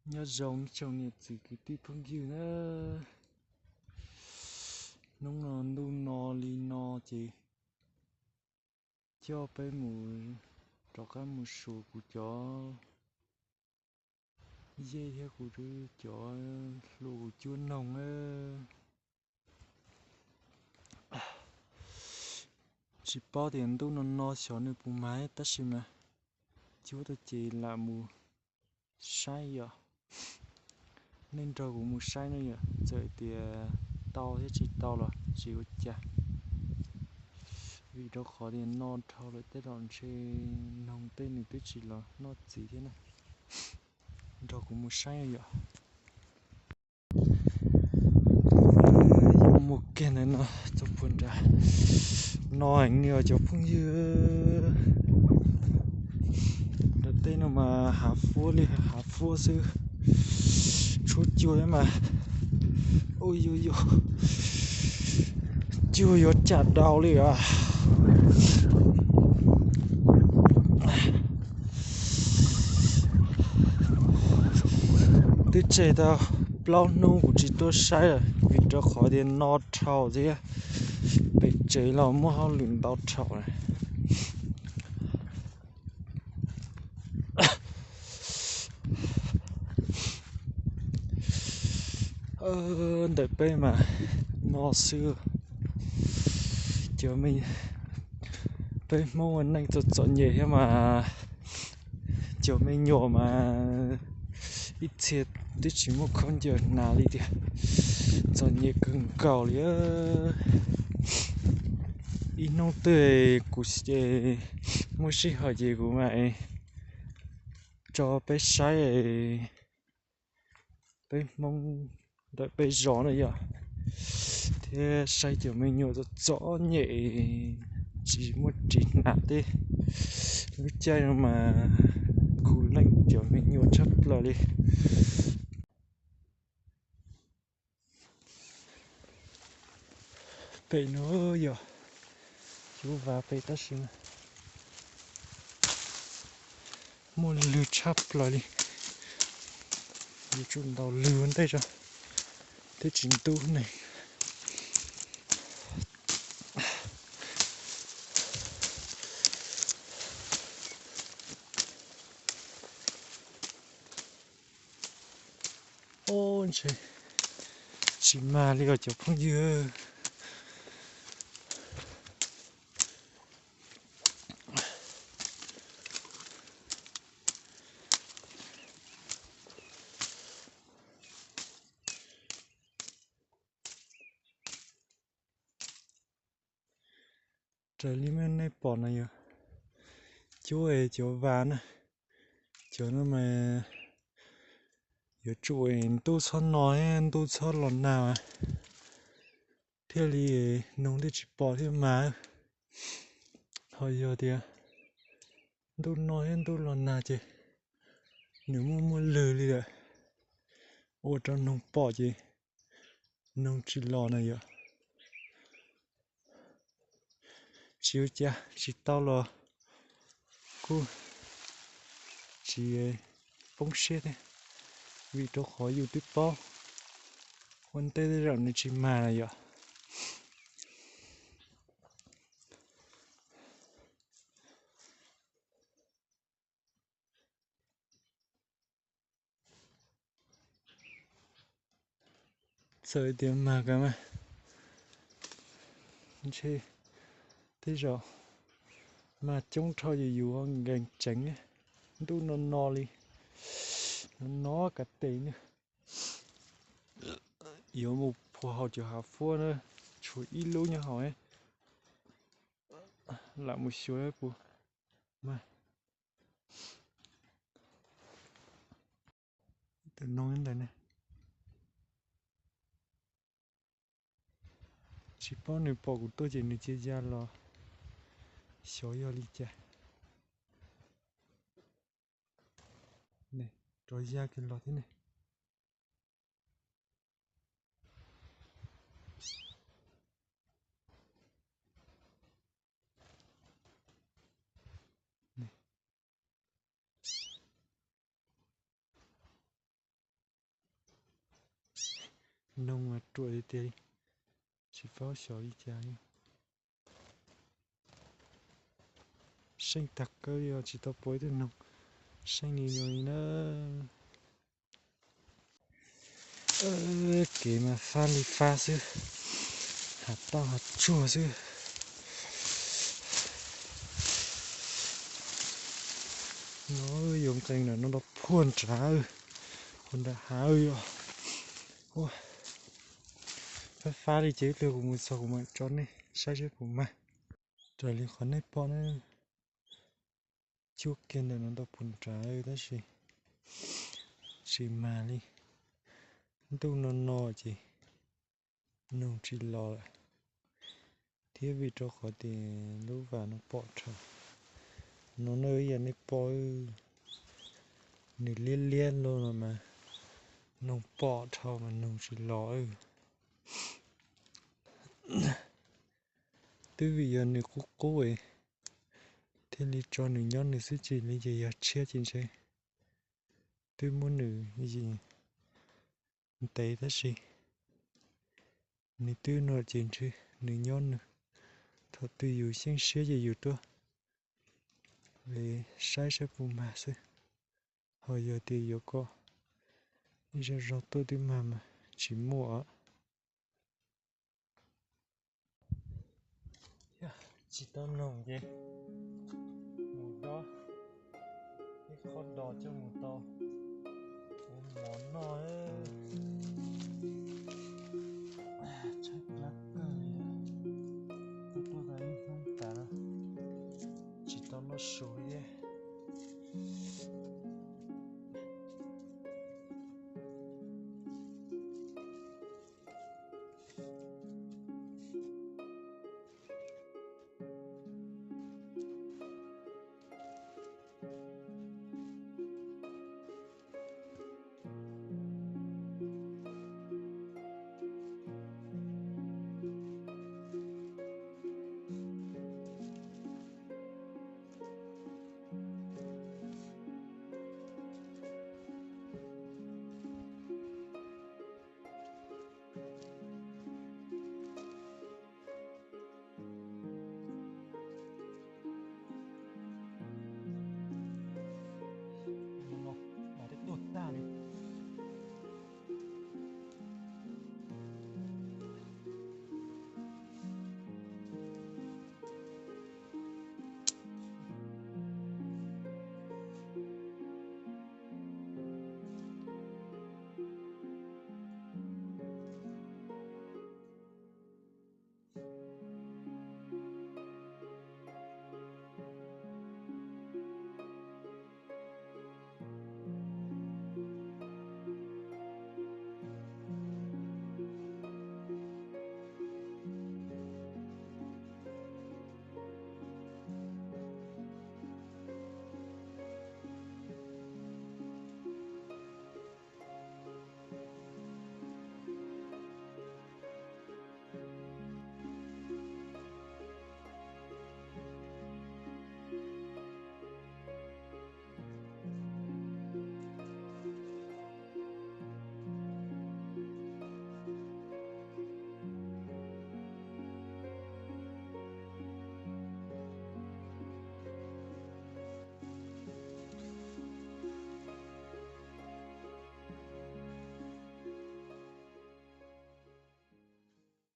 Nyob zoo ib tsoom niam txiv kwv tij phooj ywg na, hnub no ntuj no li no ces coj peb mus rov qab mus xyuas kuv cov yej thiab kuv cov hluas kuv cuab noog. Tsis paub tias ntuj no no xyov nws puas mag tab sis mas cuab tau ces lam mus saib yom. Nej nrog kuv mus saib no yom, txawm tias tau thiab tsis tau los tsis ua cas, vim rau qhov tias no dhau lawm tej los ntshe noog tej nws twb tsis los noj txiv thiab na. Nrog kuv mus saib yom. Yuav mus kiag ntawm no txog puag nrad no heev li os cov phooj ywg. Nram tej no mas hav fuab li hav fuab xwb, tshuab cua thiab mas, ui yu yu, cua yuav cam daus li os. Twb tseg tau plaub hnub kuv tsis tuaj saib lawm vim rau qhov tias no dhau thiab, pem tsev los muaj hauj lwm ntau dhau na. Ntawm peb mas no xwb, cov me, peb Hmoob ua neej txom txom nyem thiab mas, cov me nyuam mas ib txhia twb tsis muaj khaub ncaws hnav li tiag, txom nyem kawg nkaus li. Ib hnub twg kuv muaj sij hawm ces kuv mam tso peb saib peb Hmoob ntawm peb zos na yom, thiab saib cov me nyuam txom txom nyem tsis muaj ris hnav tej, lub caij no mas khuv leej cov me nyuam tshaj plaws li. Pem no yog lub vaj pem tab sis muaj lwg tshaj plaws li, yuav tsum ntaus lwg ua ntej tso thiaj tsis ntub neeg. Ob, ntshe tsis mag li os cov phooj ywg. Raws li nej pom no yog cuab es cov vas na, cov no mas yuav tsum ntuj txhob no, ntuj txhob los nag thiaj li noog thiaj tsis pom thiaj mas. Ho yog tias ntuj no thiab ntuj los nag ces nws muaj muaj lwg li lawm, ua rau noog pom ces noog tsis los na yom. Tsis ua cas, tsis tau los kuj tsis poob siab thiab, vim rau qhov yus twb paub ua ntej tej zaum nws tsis mag na yom. Txawm tias mag ka mas ntshe tej zaum mag coob dhau yus yus nkees tseev, ntuj no no li, no no kav tes na. Yuav mus puag hauv cov hav fuab na, tshuav ib lub nyob hauv, lam mus xyuas puas mag. Tus no ntawd ne, tsis paub nws pom kuv tuaj ces nws cia ya los, xyov yog li cas. Rov ya kiag los thiab ne. Noog mas ruam tiag tiag li, tsis paub xyov li cas li. Seej tag kawg li os, tsis tau pom ib tug noog seej li no li na. Kev mas fab li fab xwb, hav tauj hav tsuag xwb. No yuav nqes ntawm no rau puag nrad, puag nram hav yom. Fab fab li ces ib pliag kuv mus txog kuv mam tso nej saib seb puas mag. Raws li qhov nej pom na, cuab kiag ntawm no rau puag nrad tab sis tsis mag li. Ntuj no no ces noog tsis los lawm, thiab vim rau qhov tias lub vas no pom dhau. No na, ib yam nej pom, nws liab liab los no mas noog pom dhau mas noog tsis los. Twb vim yog nws qub qub es thiaj li tso nws nyob nws xwb, tsis li ces yog tshiab ces ntshe twb muab nws ntev tab sis nws twb no ces ntshe nws nyob nws, thaum twg yus xyeej siab ces yus tuaj saib saib puas mag xwb. Ho yog tias yuav kom ib zog zog tuaj twb mag mas tsis muaj. Tsis tau noog ces mus dob ib qho dos coj mus tau ua mov noj.